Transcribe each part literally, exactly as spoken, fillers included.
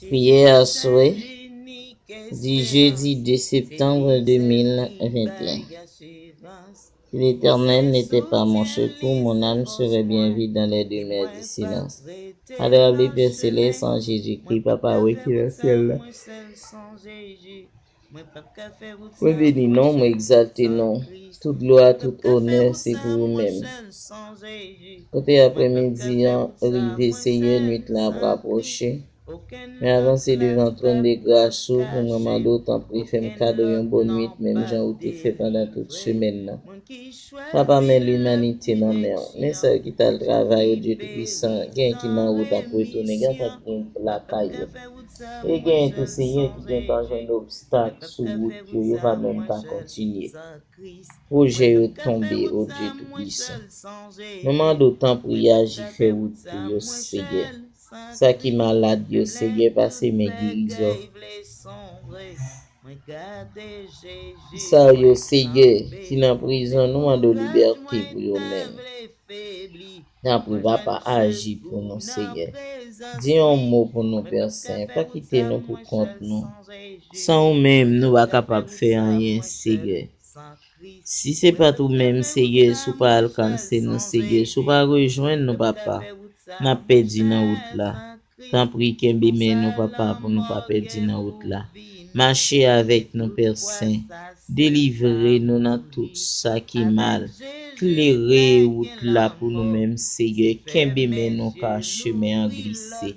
Prière à souhait du jeudi deux septembre deux mille vingt et un. Si l'Éternel n'était pas mon secours, mon âme serait bien vide dans les demeures du silence. Adorable Père Céleste, en Jésus-Christ, Papa, wi, ki nan syèl la. Mwen beni non, mwen egzalte non. Tout glwa, tout onè, se pou ou menm. Kote aprèmidi an rive, Seyè, nwit la ap rapwoche. Men avanse devan twòn de gras ou pou mwen mande w, tanpri, fè m kado yon bòn nwit, menm jan ou te fè pandan tout semèn nan. Papa, men limanite nan men w. Men sa yo ki t al travay, o Dye Toupisan, gen ki nan wout ap retounen, gen sa ki gen lakay yo. E gen tou, Seyè, ki gentan jwenn obstak sou wout yo, yo pa menm ka kontinye. Pwojè yo tonbe, o Dye Toupisan. Nou mande w, tanpri, aji, fè wout pou yo, Seyè. Sa ki malad yo, Seyè, pase men gerizon. Sa yo, Seyè, ki nan prizon, nou mande w libète pou yo menm. Tanpri, Papa, aji pou nou, Seyè. Di yon mo pou nou, Pè Sen. Pa kite nou pou kont nou. San ou menm, nou pa kapab fè anyen, Seyè. Si se pa t ou menm, Seyè, si w pa alkanse nou, Seyè, si w pa rejwenn nou, Papa, n ap pèdi nan wout la. Tanpri, kenbe men nou, Papa, pou nou pa pèdi nan wout la. Mache avèk nou, Pè Sen. Delivre nou nan tout sa ki mal. Klere wout la pou nou menm, Seyè. Kenbe men nou, ka chemen an glise.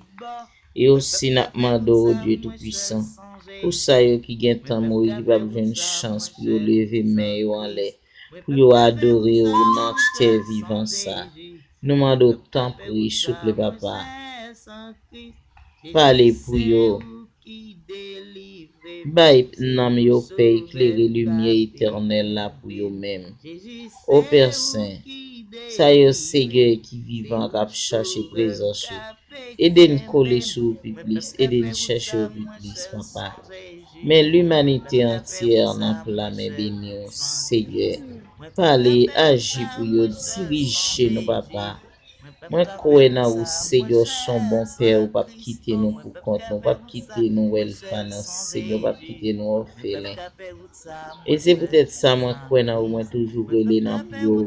E osi, n ap mande w, o Dye Toupisan, pou sa yo ki gentan mouri, ki p ap jwenn chans pou yo leve men yo anlè, pou yo adore w nan tè vivan sa. Nou mande w, tanpri, souple, Papa. Pale pou yo. Bay nanm yo pè, eklere limyè etènèl la pou yo menm. O Pè Sen, sa yo, Seyè, ki vivan, k ap chache prezans ou, ede n kole sou ou pi plis, ede n chèche ou pi plis, Papa. Men limanite antyè nan pla men beni w, Seyè. Pale, aji pou yo, dirije nou, Papa. Mwen kwè nan ou, Seyè, w s on bon pè, ou p ap kite nou pou kont nou, ou p ap kite nou wèlfanan, Seyè, ou p ap kite nou òfelen. E se poutèt sa mwen kwè nan ou, mwen toujou rele nan pye w.